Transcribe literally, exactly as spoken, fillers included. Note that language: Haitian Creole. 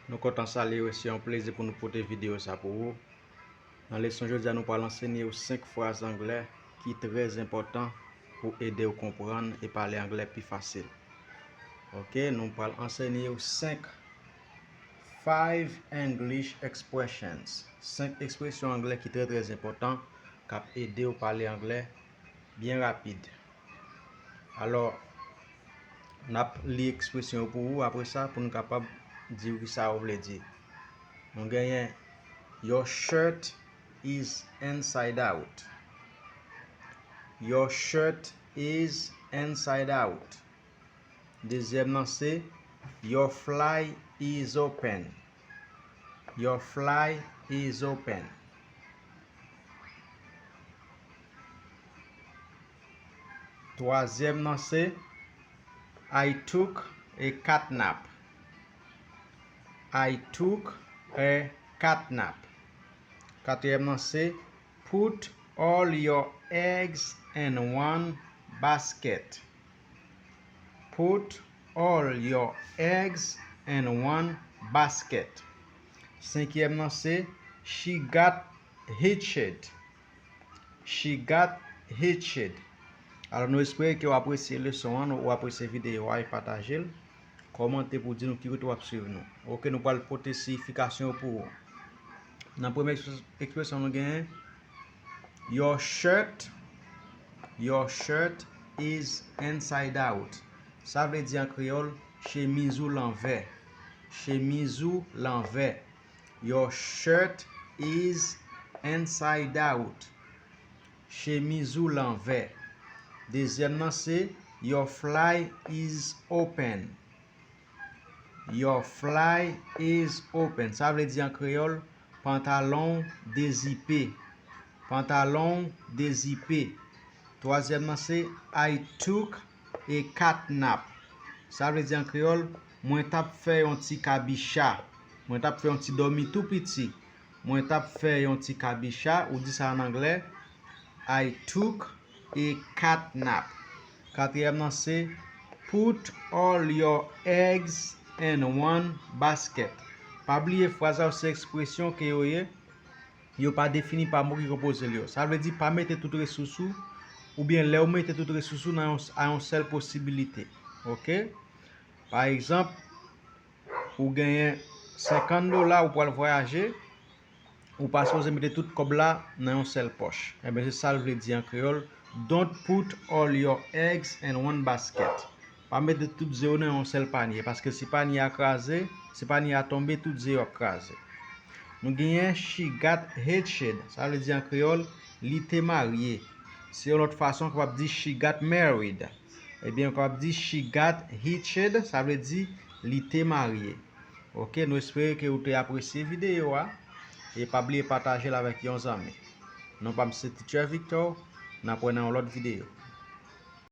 Nou kontan salye w, se yon plezi pou nou pote videyo sa pou ou. Nan leson jodi a, nou pral ansenye w senk fraz anglè ki trè enpòtan pou ede w konprann e pale anglè pi fasil. Ok, nou pral ansenye w senk, five English expressions. Senk ekspresyon anglè ki trè, trè enpòtan k ap ede w pale anglè byen rapid. Alò, n ap li ekspresyon yo pou ou apre sa, pou nou kapab di w ki sa yo vle di. Nou genyen, your shirt is inside out. Your shirt is inside out. Dezyèm nan se, your fly is open. Your fly is open. Twazyèm nan se, I took a cat nap. I took a cat nap. Katriyèm nan se, put all your eggs in one basket. Put all your eggs in one basket. Senkyèm nan se, she got hitched. She got hitched. Alò, nou espere ke w apresye leson an, w apresye videyo a e pataje l. Kòmante pou di nou ki kote w ap swiv nou. Ok, nou pral pote siyifikasyon yo pou ou. Nan premye ekspres-, ekspresyon nou genyen, your shirt, your shirt is inside out. Sa vle di an kreyòl, chemiz ou lanvè. Chemiz ou lanvè. Your shirt is inside out. Chemiz ou lanvè. Dezyèm nan se, your fly is open. Your fly is open. Sa vle di an kreyòl, pantalon w dezipe. Pantalon w dezipe. Twazyèm nan se, I took a cat nap. Sa vle di an kreyòl, mwen t ap fè yon ti kabicha. Mwen t ap fè yon ti dòmi tou piti. Mwen t ap fè yon ti kabicha, ou di sa an anglè, I took a cat nap. Katriyèm nan se, put all your eggs in one basket. Pa bliye, fraz sa yo se ekspresyon ke yo ye, yo pa defini pa mo ki konpoze l yo. Sa vle di pa mete tout resous ou, oubyen lè w mete tout resous ou nan yon, a yon sèl posibilite. Ok? Pa egzanp, ou genyen senkant dola, ou pral vwayaje, ou pa sipoze mete tout kòb la nan yon sèl pòch. Enben, se sa l vle di an kreyòl, don't put all your eggs in one basket. Pa mete tout ze w nan yon sèl panye, paske si panye a kraze, si panye a tonbe, tout ze yo ap kraze. Nou genyen she got hitched, sa vle di an kreyòl, li te marye. Se yon lòt fason, w kapab di she got married. Ebyen, w kapab di she got hitched, sa vle di li te marye. Ok, nou espere ke ou te apresye videyo a. E pa bliye pataje l avèk yon zanmi. Non pa m se Teacher Victor, n ap wè nan yon lòt videyo.